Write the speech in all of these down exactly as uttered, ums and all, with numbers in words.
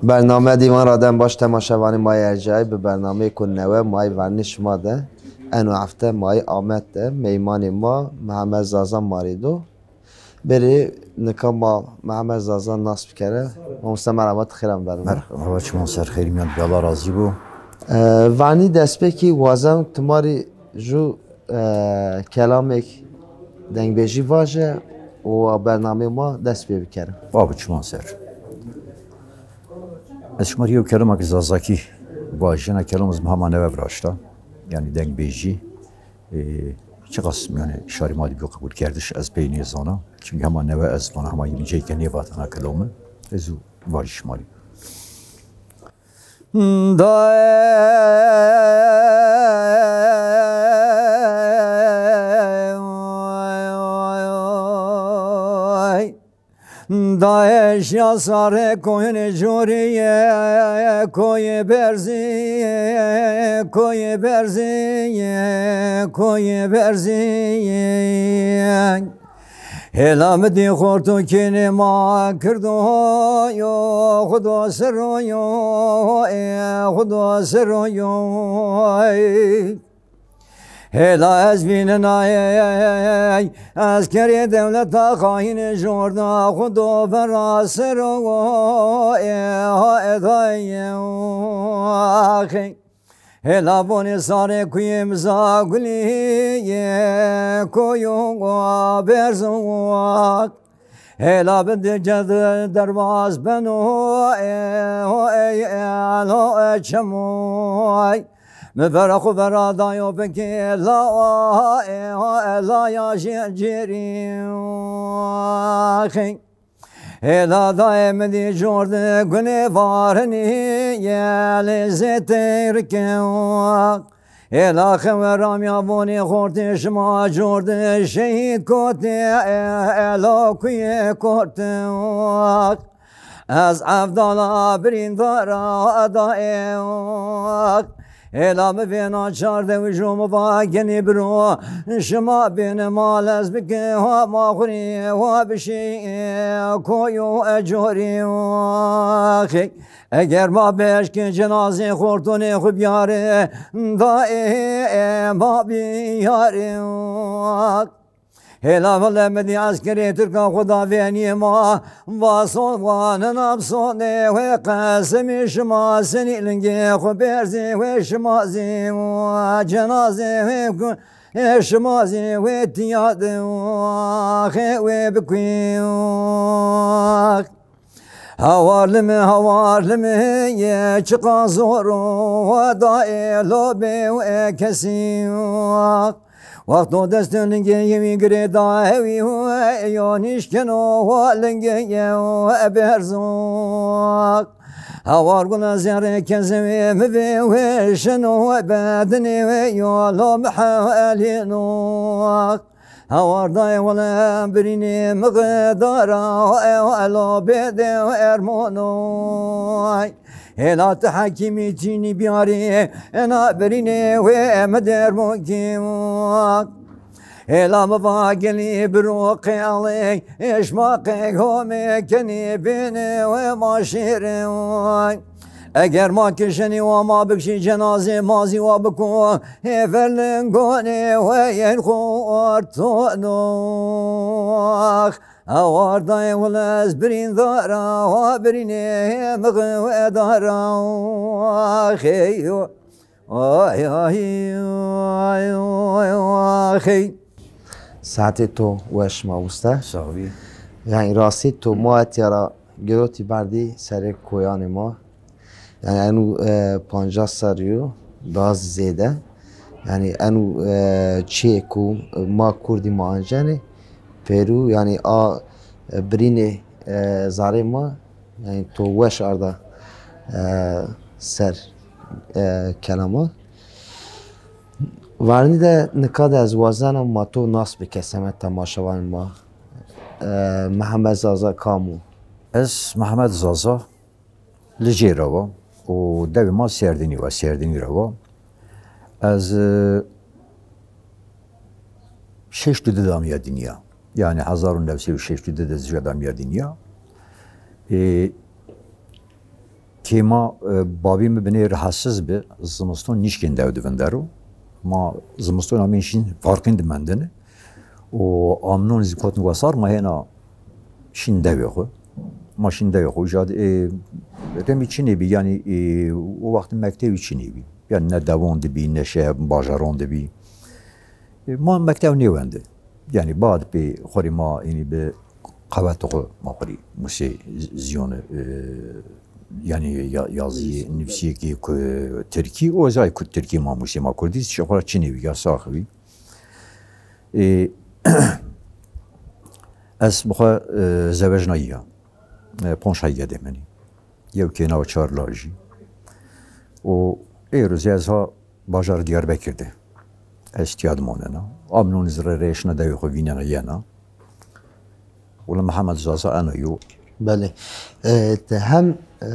Bername Dîvan ra dem baş temaşevanê ma yê ercayî, bi bernameyêko newe ma yê vernî şima de. Eno hefte ma yê Amed de meymanê ma Mihemed Zaza ma rê do. Berê nika ma Mihemed Zaza nas bikere. Mamoste merhaba, ti xêr amberî. Merhaba, çiman ser xêrî miyan, Allah razî bo. E, vanî destpêkî wazen ti ma rê ju, e, kelamêk dengbêjî vaje û bernameyê ma dest pê bikere. Abo çiman ser. Ez şima rê yew kelamekî zazakî vajîna, kelam ez hema newe viraşta. Yanî dengbêjî, e, çiqas, yanî şarê ma de bîyo qebûlkerdiş ez pey nêzana. Çimkî hema newe ez vana, hema yînî ceyke nêvatana kelame. Ez û vajî şima rê. Dae Dae şiya sare koyunê corîye, koyê berzî, koyê berzî, koyê berzî. Hêla mi dî xorto kênê ma kirdo yo, xudo siro yo, e, xudo siro yo. Hêla ez vînenayey, eskerê dewleta xayînê jorda xwu do vera ser o, e, ha edayê, axê. Hêla vonê sarê kuyê miza gulî, ye koyo berzo. Hêla bi di ced derbas beno, e, ho, ey, e, lo, e, çemoy. Mi vera xwu vera dayo bikê lawa, e, ho, e, laya jê cêrî. Hêla dayê mi dî jordi gunê varinî, ye lê zê teyr kew. Hêla xewe ramya vonê xortê şima cordê şehîd kotê, e, elo kuyê kortê. Ez evdala birîndara daê. Hêla mi vêna çardewijo mi va genê biro, şima bêne mal ez bike, ha ma xurî, ha bişî, koyo ecorî. Eger ma beşkê cenazê xortonê xwu biyarê, daê ma biyarê. Hêla vile mi dî eskerê tirka xwu da vênîyê ma, va son wa nina bi sonê wê qesimî şima senî lingê xwu berzê wê şima zî cenazê wê ku ê şima zî wê tîya de xê wê bikuyî. Hawar limi, hawar limi, ye çiqa zor o, da ê lobê û ê kesî. Wexto destê lingê yewî girê da hewî û yo nîşkeno wa lingê ye û berzo. Hawar gula zerê kezewê mi vê wê şeno bedinê wê yo lo mihelîno. Hawar dayê wele birînê mixidara, e, elo bêdê ermonoy. Hêla ti hekîmî çînî biyarî, ena birînê wê mi dermon kî. Hêla mi va gelî biro qê alê, êşma qê homê kenî bênê wê ma şêrê. Eger ma kişenî wa ma bikşî cenazê ma zî wa biko, hêver lingonê wê yên xortonox. Hawar dayê wile ez birîndara, wa birînê mixi wê dara. Xêyo. Ay, ay, ay, ay, ay, xey. Saetê to weş mamoste. Sax bî. Yanî rastî to ma etya ra girotî berdî serê koyanê ma. Yanî eno, e, pancas serrî yo, daha zêde. Yanî eno, e, çîyê ku ma kurdî ma ancenê, pêrû, yanî a, e, birînê, e, zarê ma, yanî to weş arda, e, ser, e, kelama. Vernî de nika de ez wazena ma to nas bike semed temaşevanê ma. E, Mihemed Zaza kam o? Ez Mihemed Zaza, Licê ra wa û dewê ma Sêrdînî wa, Sêrdînî ra wa. Ez, e, şeşt û di de amîya dinya. Yanî hezar û new sey û şeşt û di de ez amîya dinya. E, Kê ma, e, babî mi binê rahatsiz bi, zimiston nîşkên dew di vindero. Ma zimiston amên şîn farqîn di mendine. Û amnon zî kotin wesar ma hêna şîn dewê xwu. Ma şîn dewê xwu. Uca di, e, remî çinê bî, yanî, e, o wext mektewî çinê bî. Yanî ne dewon di bî, ne şehir bajaron di bî. E, ma mektew nêwendi. Yanî bad pê xwu rê ma, yanî bi qewetê xwu ma xwu rê musê zîyonê, e, yanî ya-, yazîyê, nivîsîyê ki ku-, tirkî, o zay ku tirkî ma musê ma kurdî, şi xwu ra çinê bî, yasax bî. E, ez bi xwu, e, zewecnayî ya. E, ponc heygedê min î. Yew kêna û çar lajî. Û êro zî ez ha bajarê Diyarbekir de. Ez tîya di monena. Amnon zî rê rê şina dewê xwu vînena yena. Wela Mihemed Zaza ena yo. Belê. E, ti hem, e,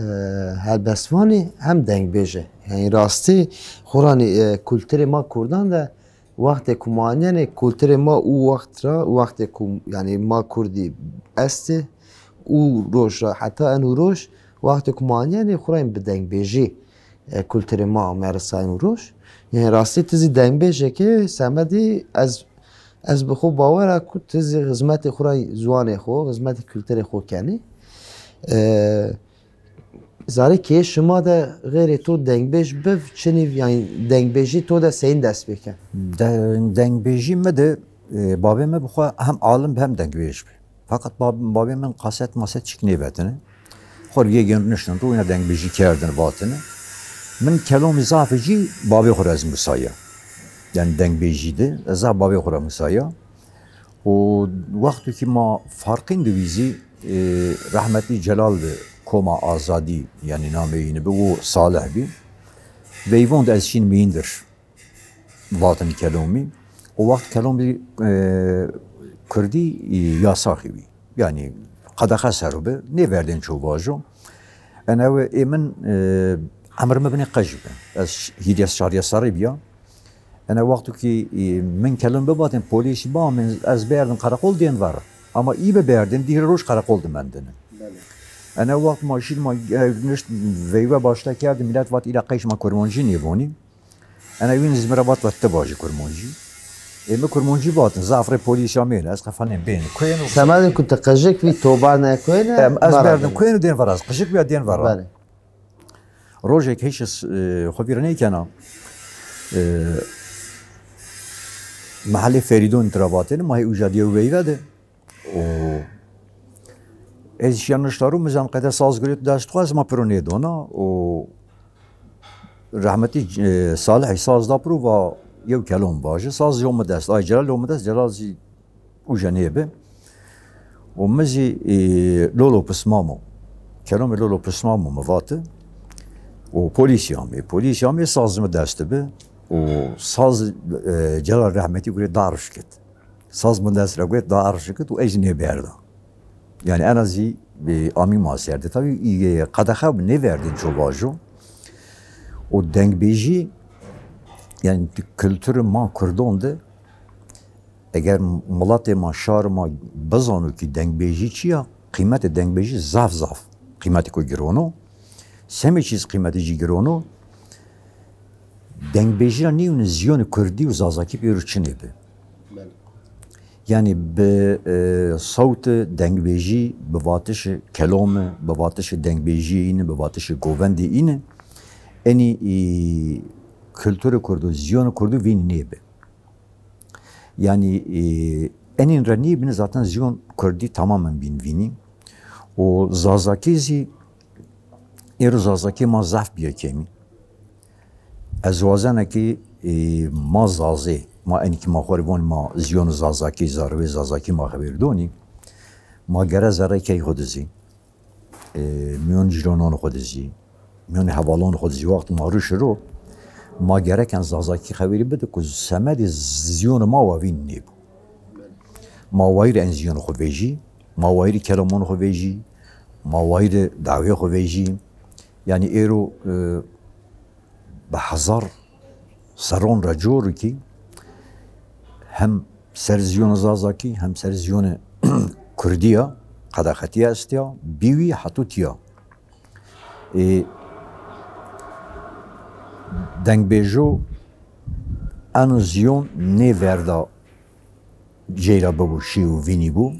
helbestvan î hem dengbêj î. Yanî rastî xwu ra nî, e, kulturê ma kurdan de wextê ku ma anîyenê kulturê ma û wext ra, wextê ku, yanî ma kurdî estê û roj ra heta eno roj, wextê ku ma anîyenê xwu ra bi dengbêjî, e, kulturê ma ame risayên û roj. Yanî rastî ti zî dengbêjêkê semedî ez, ez bi xwu bawer a ku ti zî xizmetê xwu ra ziwanê xwu, xizmetê kulturê xwu kenî. E, Zarê kê şima de xeyrê to dengbêj biv, çinî yanî dengbêjî to de seyîn dest pêken? De-, dengbêjî mi de, e, babê mi bi xwu hem alim bi hem dengbêj bi. Feqet bab-, babê min kaset maset çik nêvetine. Xwu rê yê gen niştin ro, wina dengbêjî kerdin vatine. Min kelomî zafê cî babê xwu ra ez musaya. Yanî dengbêjî de ez zaf babê xwu ra musaya. Û wexto kî ma farqîn di wî zî, e, rehmetî Celal bi Koma Azadî, yanî nameyê yîni bi, û Salih bî. Veyvon de ez şîn mîyindir vatin kelomî. O wext kelomî, e, kurdî, e, yasaxî bî. Yanî qedexe ser o bi, nêverdên ço vajo. Enewe ê min, e, emir mi binê qej bi. Ez hîrya çarya serrî bîya. Ene wexto kî, e, min kelon bibatên polîsî ba min ez berdin qereqol dên ver. Ama î biberdin dîhre roj qereqol di mendine. Belê. Ene wext ma şîn ma, e, nişt veyve başta kerdi, milet vat îla qey şima kurmancî nêvonî. Ene wîn zî mi ra vat, vat ti vajî kurmancî. E, mi kurmancî vatin, zaf rê polîsî amêne, ez qefanên bêne. Kuêno? Semedê ku ti qijik vî toba ne kuêne? Em, ez berdim kuêno dên vera, ez qijik vîya dên vera. Belê. Rojêk hêşis, e, xwu vîr nêkena. E, mehelê Ferîdon tira vatêne, ma hê uca di yew veyve de. O, ez şiya nişta ro, mi zan qede saz girêt dest xwu, ez ma piro nêdona. O, rehmetî, e, Salihî saz da piro va yew kelom vaje. Saz yo mi dest, ay Celal yo mi dest, Celal zî uca nêbi. Û mi zî, e, lolo pismamo. Kelomê lolo pismamo mi vati. Û polîsî amê. Polîsî amê, saz mi dest bi. Û saz, e, Celal rehmetî gurê darş kit. Saz mi dest ra guret darş kit û ez zî nêberda. Yanî ena zî, e, amî ma ser de. Tabî, e, qedexe nêverdên ço vajo. Û dengbêjî, yanî kulturê ma kurdon de Eger miletê ma, şarê ma bizano ki dengbêjî çi ya, qîmetê dengbêjî zaf zaf qîmetêko giron o. Semê çî zî qîmetê cî giron o, dengbêjî ra nêwîne zîyonê kurdî û zazakî pêro çinê bi. Belê. Yanî bi, e, sewtê dengbêjî, bi vatişê kelomî, bi vatişê dengbêjîyê yîne, bi vatişê govendê yîne, enî, e, kulturê kurdî, zîyonê kurdî vîn nêbi. Yanî, e, enîn ra nêbîne zaten zîyon kurdî tamamen bîn vînî. Û zazakî zî, êro zazakî ma zaf bîye kemî. Ez wazena ki, e, ma zazê, ma enî ki ma xo rê vonî ma zîyon zazakî, zarwê zazakî ma xeber donî, ma gere zerrey key xo de zî, e, mîyon cîronon xo de zî, mîyon hevalon xo de zî, wext ma rû şiro, ma gereken zazakî xeverî bide ku semedê zîyonê ma wa vîn nêbo. Ma wayîr en zîyonê xo vejî, ma wayîrê kelamon xo vejî, ma wayîrê dawê xo vejî. Yanî êro, e, bi hezar serron ra cor ki hem ser zîyonê zazakî hem ser zîyonê kurdî ya qedexetî estîya, bîwî heto tîya. E, Dengbêjo eno ziyon nêverda cey ra bibû, şî û vînî bû,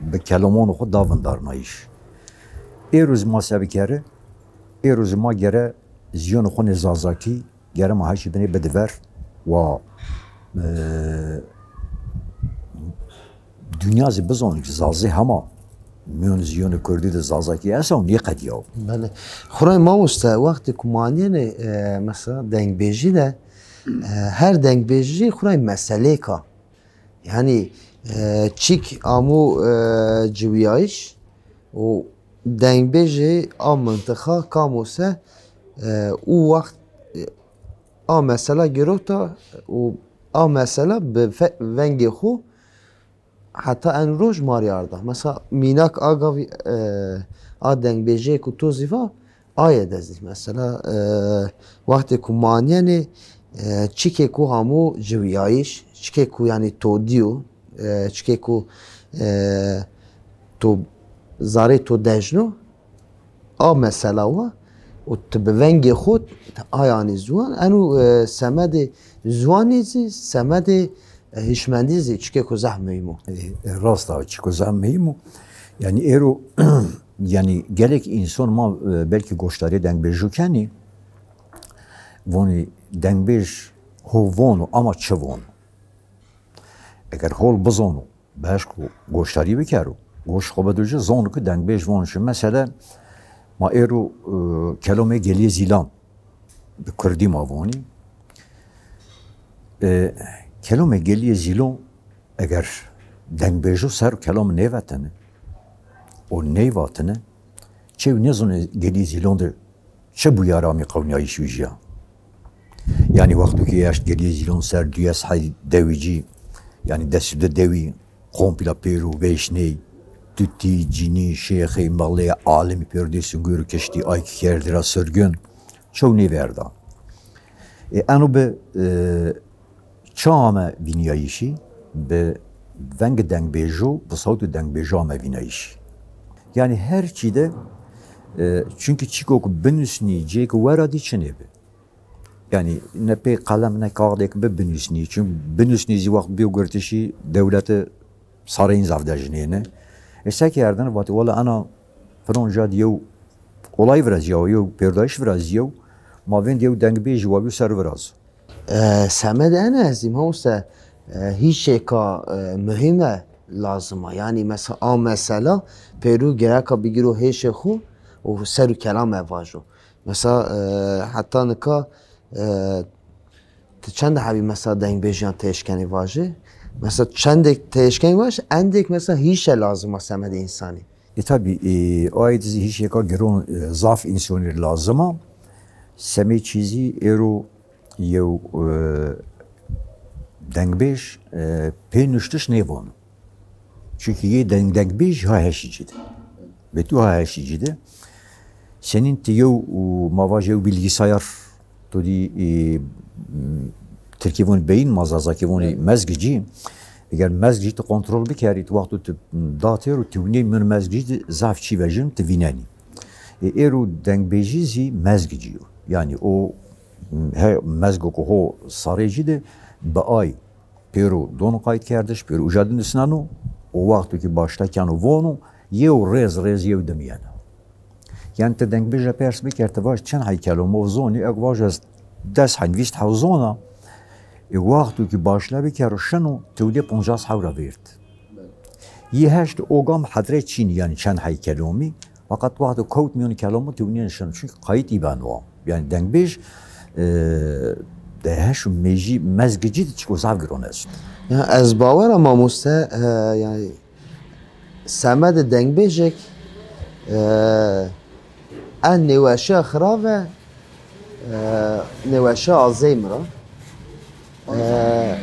bi kelamon xwu da vindarnayîş. Êro zî ma se bikerî? Êro zî ma gere ziyonê xwu nê zazakî gere ma her çî binê bidi ver. Wa, e, dinya zî bizano ki zazî hema mîyon ziyonê kurdî de zazakî esta û nêqedîyawo. Belê. Xwuray mamoste, wextê ku ma anîyenê, e, mesela dengbêjî de, e, her dengbêjî xwuray meselêk a. Yanî, e, çîk amo, e, ciwîyayîş û dengbêjê a mintiqa kam o se, e, û wext, e, a mesela girota û a mesela bi fe-, vengê xwu heta en roj ma rê arda. Mesela mînak a gavî, e, a dengbêjê ku to zî va, aye de zî mesela, e, wextê ku ma anîyenê, e, çikê ku hamo ciwîyayîş, çikê ku yanî to dîyo, e, çikê ku, e, to zarê to dejno, a mesela wa û ti bi vengê xo ti ayanî ziwan. Eno, e, semedê ziwanî zî, semedê, e, hişmendî zî çikê ku zaf muhîm o. E, e, rast a, çiko zaf muhîm o. Yanî êro, yanî gelek însan ma, e, belkî goşdarî dengbêjo kenî, vonî dengbêj ho vono ama çi vono? Eger hol bizono, bi eşq û goşdarî bikero, goş xo bido ci, zono ki dengbêj vono çi. Mesela ma êro, e, kelomê Gelîyê Zîlan bi kurdî ma vonî. E, kelomê Gelîyê Zîlon eger dengbêjo ser kelam nêvetine û neyvatine, çew nêzonê Gelîyê Zîlon de çi bûyar amî qewnîyayîş vîjîya. Yanî wexto ki eşt Gelîyê Zîlon ser duyes hey dewî cî, yanî des û di dewî, kompla pêro vêşney, tutî, cinî, şêxê, melê, alimî pêro dê singûr û kiştî, ay ki kerdî ra sirgûn, çew nêverda. E, eno bi, e, çi ame vînîyayîşî? Bi vengê dengbêjo, bi sawtê dengbêjo ame vînayîşî. Yanî her çî de, e, çunkî çîko ku binusnî, cê ki wera dî çinê bi. Yanî ne pê qelem ne kaxdêk bi binusnî. Çunkî binusnî zî wext bîyo girtişî dewlete sareyîn zaf dejnêne. E, se kerdine, vatî wela ena filan ca di yew olay virazîyaw, yew pêrodayîş virazîyaw, ma vênd yew dengbêjî wa bîyo ser viraz. E, semedê ene ez zî mamoste, e, hîşêka, e, muhîme lazim a. Yanî mesela a mesela pêro gereka bigîro hêşê xwu û ser û kelame vajo. Mesela, e, heta nika, e, ti çende hebî mesela dengbêjîyan têşkenî vajî? Mesela çendêk têşkenî vajî, endêk mesela hîşe lazim a semedê însanî. E, tabî, e, o aye de zî hîşêka giron, e, zaf însonî rê lazim a. Semê çî zî êro yew, e, dengbêj, e, pê nuştiş nêvono. Çunkî yê deng-, dengbêj ha heşî ci de. Ve tu ha heşî ci de. Senîn ti yew, û ma vajê yew bilgisayar, tu dî, e, tirkî vonî beyin, ma zazakî vonî mezgî cî. Eger mezgî cî ti kontrol bikerî, ti wexto ti datêro, ti winê min mezgî cî de zaf çî vejin, ti vînenî. E, êro dengbêjî zî mezgî cî yo. Yanî o he, mezgo ku ho sarê cî de bi ay pêro dono qaytkerdiş, pêro uca de nusneno, o wexto ki başla keno vono, yew rêz rêz yew dim yeno. Yanî ti dengbêj ra pers biker, ti vaj çend hey kelome o zonî, eg vaj ez des hey, vîst hey zona, e, wexto ki başla bikero şino, ti wî dê poncas hey ra vêrd. Yê heşt o gam hedre çînî, yanî çend hey kelomî. Feqet wexto kewt mîyonî kelomî ti winî nişeno. Çunkî qayît î beno. Yanî dengbêj, e, de heş û mejî mezgî cî de çiko zaf giron esto. Ya ez bawer a mamoste, e, yanî semedê dengbêjêk, e, en nêweşîya xirave, e, nêweşîya Alzheimer a. E,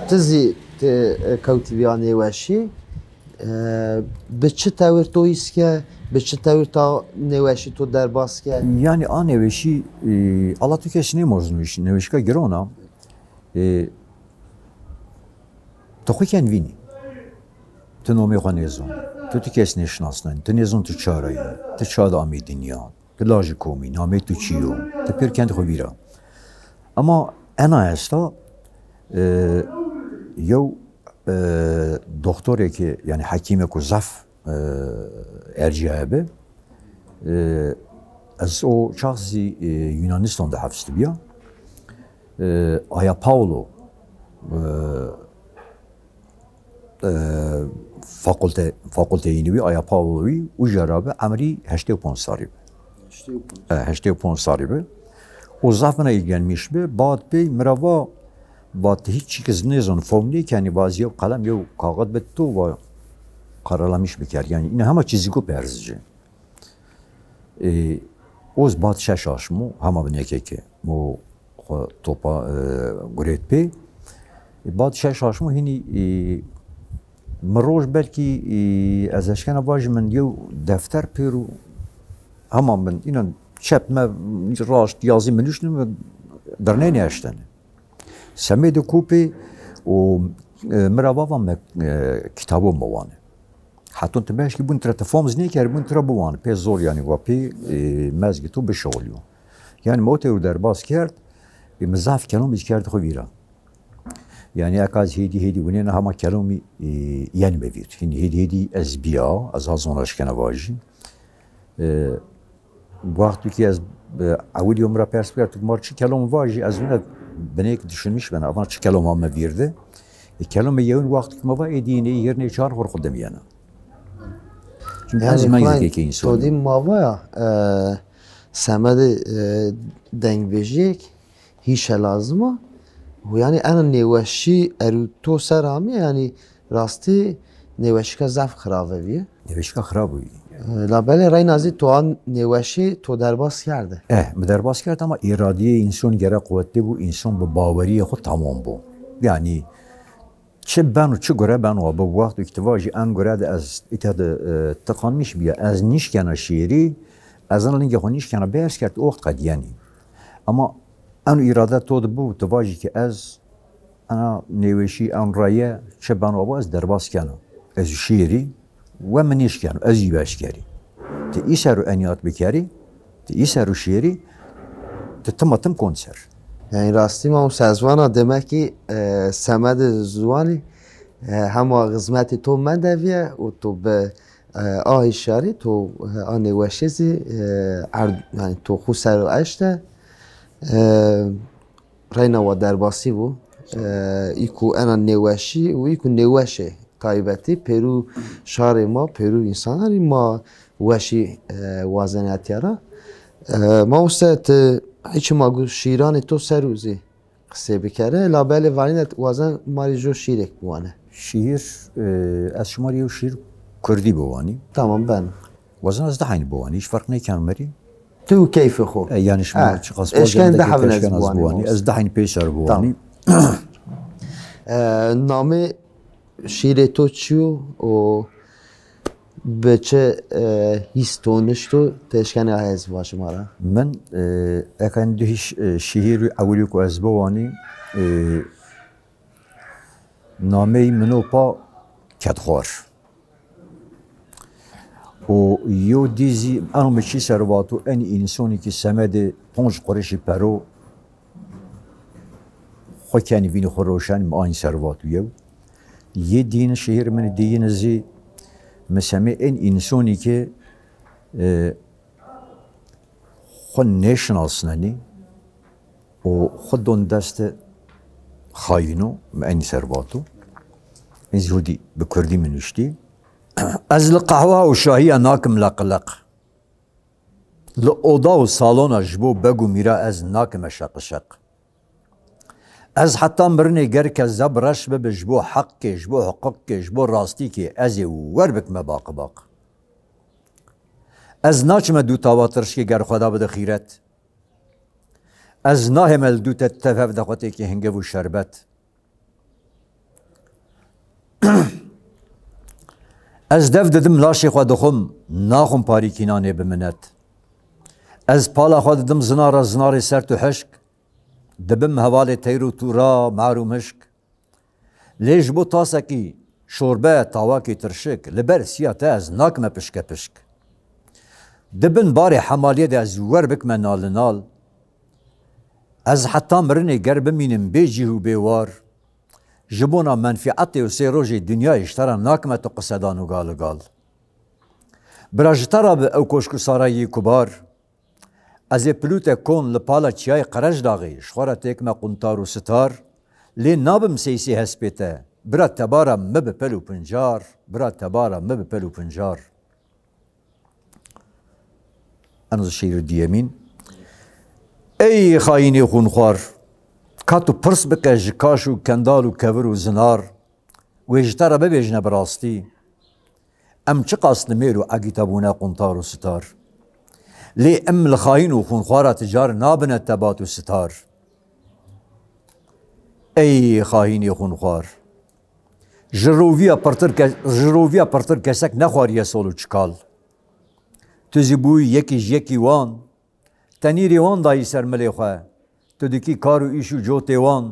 ti zî ti, e, kewtî vîya nêweşî. E, bi çi tewir to hîs ke, bi çi tewir ta nêweşî to derbas ke? Yanî a nêweşî, e, ala tu kes nêmozno, nêweşîka giron a. E, tu xwu ken vînî. Tu nomê xwu nêzon. Tu tu kes nêşinasnenî. Tu nêzon tu ça ra yî. Tu ça de amî dinya. Ti lajê komî, nameyê to çi yo? Ti pêr kendê xo vîra. Ema ena esta, e, yew, e, doktorêkê, yanî hekîmêko zaf, e, ercîyaye bi. E, ez o çax zî, e, Yunanistan de hefs de bîya. E, Aya Paulo, e, e, fakulte, fakulteyê înî wî, Aya Paolo wî, uca ra bi, emrî heştê û ponc serrî bi. Heştê û ponc. E, heştê û ponc serrî bi. O zaf mina îlgilenmiş bi. Bad pey mi ra va, va ti hîç çîk iz nêzon, fom nêkenî, va ez yew qelem, yew kaxit bid to, va karalamiş biker. Yanî îna hema çîzîko pê erzî ci. E, o zî bad şeş aşmo, hema binêke ke mo xwu topa, e, gurêt pê. E, bad şeş aşmo hînî, e, mi roj belkî, e, ez eşkena vajî min yew defter pêro hema min înan çep me raşt yazî mi nuştî mi birnenê eştene. Semêdê kopê û, e, mi ra va va mi, e, kitabo mi wane. Heton ti meşkî bûn tira ti fom zî nêkerî, bûn tira biwane. Pê zor yanî va pê, e, mezgê to bişuxulîyo. Yanî mi o tewr derbas kerd, e, mi zaf kelomî zî kerdî xo vîra. Yanî eka ez hêdî hêdî winêna hema kelomî, e, yenî mi vîr. Hînî hêdî hêdî ez bîya, ez ha zona eşkena vajî. E, Wexto ki ez, e, ewilî mi ra pers bikerd, tu ma çi kelom vajî, ez wina binêk düşünmüş bena, avan çi kelom ame vîr de. E, kelomê yewin wexto ki ma va, ê dîyê ney hîrnê çar xor xo dimîyena. Çünkü ez menzîkêkê însanî. To dî ma va ya, e, semedê, e, dengbêjiyêk hîşe lazim a. Û yanî ena nêweşî erû to ser amî, yanî rastî nêweşîka zaf xirabe bîye. Nêweşîka xirab bûyî. E, labelê reyna zî to a nêweşî to derbas kerde. Eh, mi derbas kerd ama îradeyê însanî gere quwetlî bû, însan bi baweriyê xo tamam bû. Yanî çi beno, çi gure beno, bi wexto ki ti vajî en gure de ez îta de, e, tiqanmiş bîya, ez nîşkena şîîrî, ez ena lingê xo nîşkena bierz kerd, o wext qedîyenî. Ama eno îrade to de bû, ti vajî ki ez ena nêweşî, en reye, çi beno bo ez derbas kena. Ez şîîrî we mi nêşkeno, ez î beş kerî. Ti î ser o enîyat bikerî, ti î ser o şîîrî, ti tim a tim kon ser. Yanî rastî ma o sezwana demek ki, e, semedê ziwanî, e, hema xizmetê to mende vîye û to bi, e, a hişyarî to, e, a nêweşê zî, e, erd, yanî to xo ser o eşte. E, Reyna wa derbasî bû. E, î ku ena nêweşî û î ku nêweşê taybetî pêrû şarê ma, pêrû însanarî ma weşî, e, wazenê etya ra. E, mamoste, ti hîçî ma gu şîîranê to ser û zî qisê bikere, labelê vanîne wazen ma rê jo şîîrêk biwane. Şîîr, e, ez şima rê yew şîîr kurdî biwanî. Tamam, ben. Wazena ez diheynî biwanî, hîç ferq nêkeno mi rê. Tu û keyfê xo. E, yanî şima çiqas wazena de kî eşkena ez biwanî. Ez diheynî peyser biwanî. Tamam. E, namê şîîrê to çi yo û bi çi, e, hîs to nişto, ti eşkenê aye ez vajî ma ra. Min, e, eka en du hîş, e, şîîrî ewilî ku ez biwanî, e, nameyî min o pa Kedxwar. Û yew dî zî eno mi çî ser vato, enî însonî ki semedê ponc qurişî pero xwu kenî vînî xwu roşenî, mi anî ser vato yew. Yê dîyin şîîr min dîyin zî mi semê en însonî ki, e, xwu nêşinasnenî û xwu don destê xayîno, mi enî ser vato. În zî hudî bi kurdî mi nuştî. Ez li qehwa û şahîya nakim leqleq. Li oda û salona ji bo beg û mîra ez nakime şeqişeq. Ez heta mirinê ger ke zeb reş bibi ji bo heqkê, ji bo hiqûqkê, ji bo rastîkê ez ê wer bikime baqibaq. Ez naçime dû tawa tirşkê ger Xweda bide xîret. Ez nahême li dûte tev hev de xwe têkê hingiv û şerbet. Ez dev didim laşê xwe dixwim, naxwim parîkînanê bi minet. Ez pala xwe didim zinara, zinarê sert û hişk, dibim hevalê teyr û tûra, mar û mişk. Lê ji bo tasekî şorbe, tawakê tirşik, li ber siya te ez nakime pişke pişk. Di bin barê hemaliyê de ez wer bikme nalinal. Ez heta mirinê ger bimînim bê cîh û bê war. Ji bona menfîetê û sê rojê dinyayê ji te ra nakime tu qisedan û galigal. Bira ji te ra bi ew koşk û sarayî kubar. Ez ê pilûte kon li pala çiyayê Qerejdaxê, ji xwe re têkime quntar û sitar. Lê nabim seysê hespê te. Bira tebara mi bi pel û pincar, bira tebara mi bi pel û pincar. Eno zî şîîrê duyemîn. Ey xayînê xûnxwar, ka tu pirs bike ji kaş û kendal û kevir û zinar, wê ji te re bibêjine bi rastî. Em çiqas li mêr û egîta bûne quntar û sitar. Lê em li xayîn û xûnxwara ti car nabine tebat û sitar. Ey xayînê xûnxwar! Ji roviya pirtir ke-, ji roviya pirtir kesek nexwariye sol û çikal. Tu zî bûyî yekî ji yekî wan. Tenîrê wan dayî ser milê xwe. Tu dikî kar û îş û cotê wan.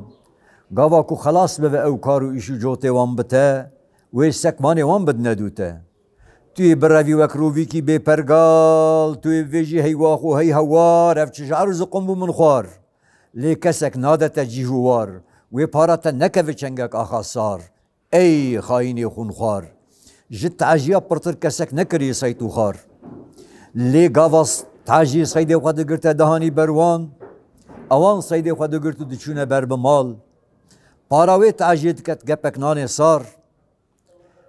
Gava ku xelas bibe ew kar û îş û cotê wan bi te, wê sek vanê wan bidine dû te. Tu yê birevî wek rovîkî bêpergal, tu yê bivêjî hey wax û hey hewar, ev çi jar û ziqum bû min xwar. Lê kesek nade te cîh û war, wê para te nekevi çengek axa sar. Ey xayînê xûnxwar! Ji tecîya pirtir kesek nekirî seyd û xar. Lê gava s-, tecî seydê xwe digirte dihanî ber wan, ewan seydê xwe digirt û diçûne ber bi mal. Para wê tecî diket gepek nanê sar.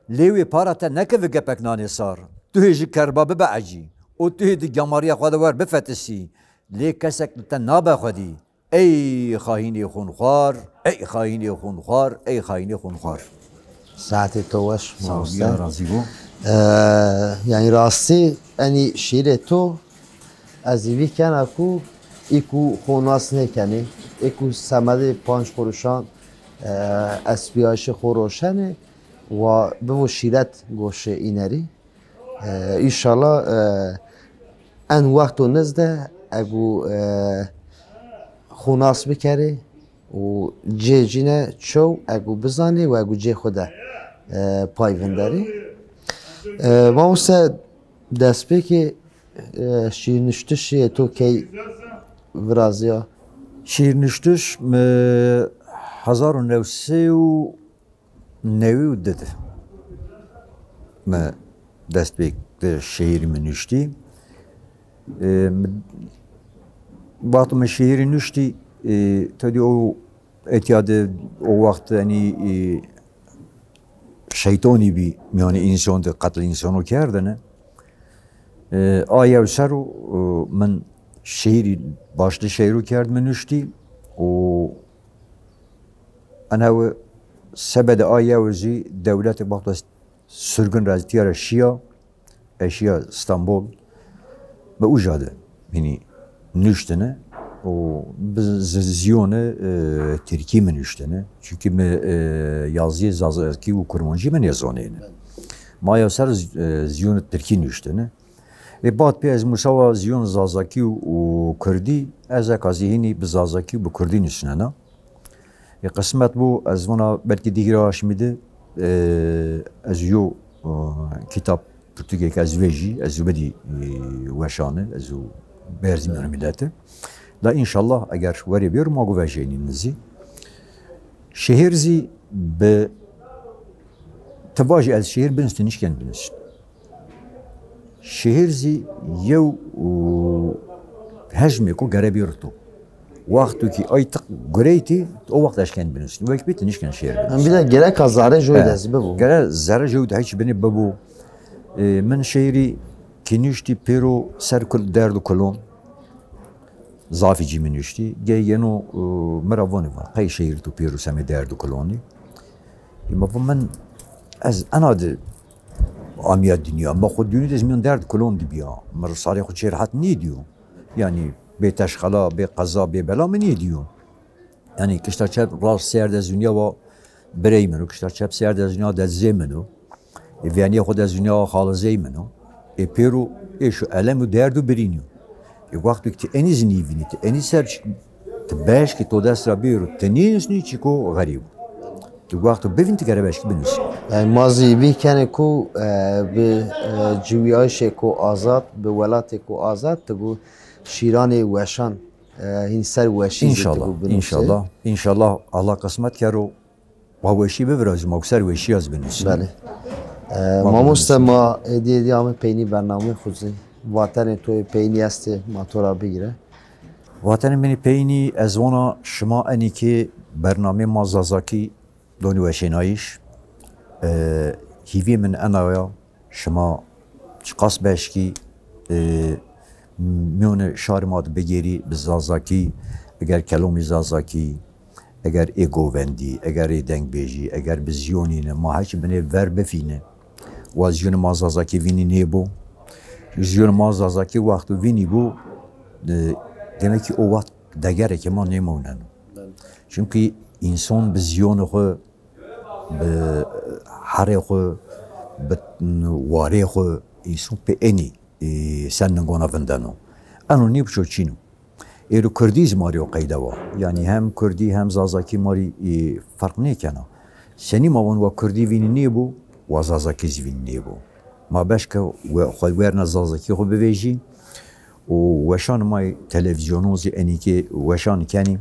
Lê wê para te nekevi gepek nanê sar. Tu hê ji kerba bibe ecî û tu hê di gemariya xwe de wer bifetisî. Lê kesek li te nabe xwedî. Ey xayînê xûnxwar, ey xayînê xûnxwar, ey xayînê xûnxwar. Saetê to weş, Sağ ol, mamoste. Allah razî bo. Ee, yanî rastî enî şîîrê to ez êvî kena ku î ku xo nas nêkenê, ê ku semedê panc quruşan, e, espiyayişê xo roşenê wa bivo şîret goşê înerî. E, înşallah, e, en wexto niz de egu, e, xo nas bikerê û cê cîne çew egu bizanê û egu cê xo de, e, pay vinderê. E, mamoste destpêkê, e, şîîrnuştişê to key virazîya? Şîîrnuştiş mi hezar û new sey û newî û di de mi dest pê di şehîrî mi nuştî. E, mi, wexto mi şehîrî nuştî, e, tedî o etya de o wext, yanî, e, şeytonî bî mîyanê însan de qetlê însano kerdene. E, a yew ser o, e, min şehîrî başlî şehîro kerd mi nuştî û Enewe sebedê a yewe zî dewlete baxta sirgin ra zî tîya ra şîya, e şîya Stenbol, bi uca de, yanî, nuştine û bi z-, zîyonê, e, tirkî mi nuştine. Çunkî mi, e, yazîyê zazakî û kurmancî mi nêzanêne. Ma yew ser z-, e, zîyonê tirkî nuştine. Ê bad pê ez musawa zîyon zazakî û kurdî, ez eka zî hînî bi zazakî û bi kurdî nusnena. Ê qismet bû, ez vana belkî di hîra aşmî de, e, ez yo, e, kitab pirtûkêk ez vejî, ez û bidî, e, weşane, ez û berzî mîyanê milete. La înşallah eger werê bêro ma go vejênîn zî. Şehîr zî bi, ti vajî ez şehîr binusnî, nişken binusnî. Şehîr zî yew, û, hejmêko gere bêro to. Wexto kî ay ti gureytî, o wext eşken binusnî. Wek bî ti nişken şehîr binusnî. Hem bir de gereka zerrê joy de zî bibo. Gere zerrê joy de hiç binê bibo. E, min şehîrî kî nuştî pêro ser kul derd û kulon. Zafî cî mi nuştî. Gey yeno, e, mi ra vanê van, qey şehîr tu pêro semê derd û kulonî. E, mi va min, ez ena de amîya dinya. Mi xo dûnî de ez mîyan derd kulon de bîya. Mi sarê xo çê rehet nêdîyo. Yanî bê teşxela, bê qeza, bê bela mi nêdîyo. Yanî kişta çep rast sêr de zûnîya wa birey min o, kişta çep sêr de zûnîya dedizê min o. Ê vîyanîya xo de zûnîya wa xalizey min o. Ê pêro êş û elem û derd û birînî yo. Ê wexto ki ti enî zî nîvînî, ti enî ser çik, ti beşkî to dest ra bêro, ti nênusnî çiko xerîb o. Ti wexto bivîn ti gere beşkî binusnî. E, ma zî vî kenê ku, e, bi, e, ciwîyayişêko azad, bi welatêko azad, ti gu şîranê weşan, e, hîn ser weşî zî ti İnşallah, gu binusê. İnşallah, inşallah Allah qismet kero, wa weşî bivirazî, ma gu ser weşî ez binusî. Belê. E, mamoste, ma êdî êdî ame peynî bernameyê xwu zî. Vatenê to yê peynî estê, ma to ra bigîre. Vatenê min ê peynî ez vana şima enî ke bernameyê ma Zazakî donî weşênayîş. E, hîvîyê min ena ya, şima çiqas beşkî, e, mîyonê şarê ma de bigêrî bi Zazakî, eger kelomî Zazakî, eger ê govendî, eger ê dengbêjî, eger bi zîyonî ne, ma heçî binê ver bifîne. Wa zîyonê ma Zazakî vînî nêbo. Zîyonê ma Zazakî wexto vînî bo, e, demek ki o wext degereke ma nêmewneno. Çimkî însan bi zîyonê xwu, bi herê xwu, bi warê xwu, însan pê enî, e, ser ningona vindeno. Eno nî biço çîn o. Êro kurdî zî ma rê o qeyde wa. Yanî hem kurdî hem zazakî ma rê, e, ferq nêkena. Senî ma van wa kurdî vînî nêbo, wa zazakî zî vînî nêbo. Ma beşke we-, xwu werna zazakî xwu bivêjî û weşan ma yê televîzyonon zî enî ke weşan kenî,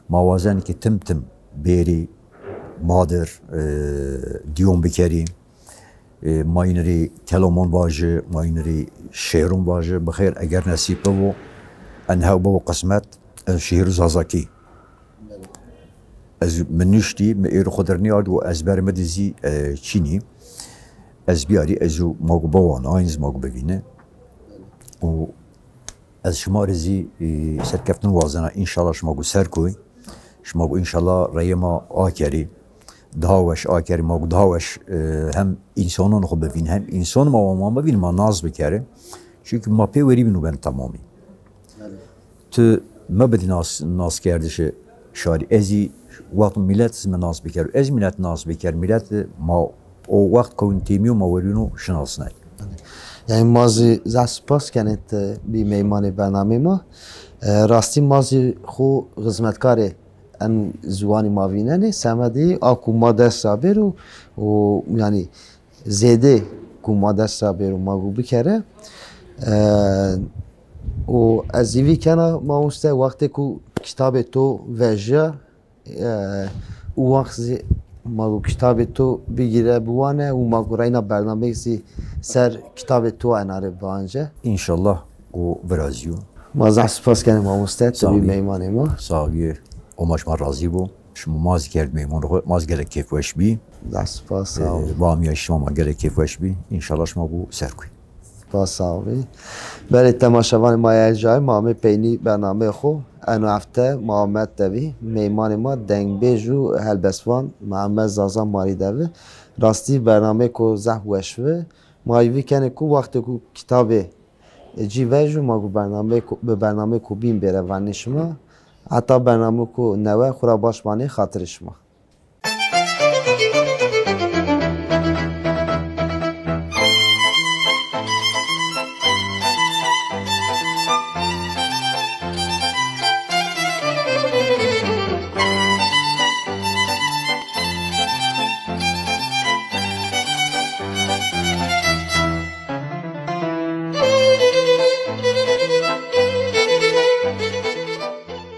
ma wazenî ke tim tim bêrî ma dir, e, dîyon bikerî. E, ma yîn rê kelomon vajî, ma yîn rê şêron vajî. Bi xêr, eger nesîb bibo, en hew bibo qismet, ez şîîr zazakî. Ez mi nuştî, mi êro xwu dir nêardî û ezber mi de zî, e, çînî. Ez biyarî, ez û ma gu biwana, ayn zî ma gu bivîne. Û ez şima rê zî, e, serkeftin wazena. Înşallah şima gu ser koy. Şima gu înşallah reyê ma akerî. Daha weş akerî, ma gu daha weş, e, hem însanon xwu bivîn, hem însan ma wa ma bivîn, ma nas bikerî. Çunkî ma pê werî bîn û ben temamî. Tu mebidî nas, naskerdişê şarî. Ez zî wext milet zî mi nas biker. Ez milet nas biker. Milet ma o wext kewin têmîyo ma werîno şinasnay. Yanî ma zî zaf spas kenê ti bî meymanê bernameyê ma. E, rastî ma zî xwu xizmetkarê en ziwanî ma vînenê. Semedî a ku ma dest ra bêro û yanî zêdê ku ma dest ra bêro ma gu bikere. E, û ez zî vî kena mamoste, wextê ku kitabê to vejya, e, û wext zî ma gu kitabê to bigîre biwane û ma gu reyna bernameyêk zî ser kitabê to enare biance. Înşallah o virazîyo. Ma zaf spas kenê mamoste, tu bî meymanê ma. Sağ ol. O ma şima razî bo. Şima ma zî kerd meymanê xwu, ma zî gelek kêfweş bî. Zaf spas, sağ ol. E, va amîya şima ma gelek kêfweş bî. Înşallah şima gu ser kuy. Spas, sağ ol. Belê temaşevanê ma yê erjayî, ma amê peynî bernameyê xwu. Eno hefte ma Amed de vî. Meymanê ma dengbêj û helbestvan Mihemed Zaza ma rî de vi. Rastî bernameyêko zaf weş vi. Ma yî vî kenê ku wextê ku kitabê cî vejû ma gu bernameyêko, bi bernameyêko bîn bêre vanê şima. Heta bernameyêko newe xwu ra baş manê, xatirê şima.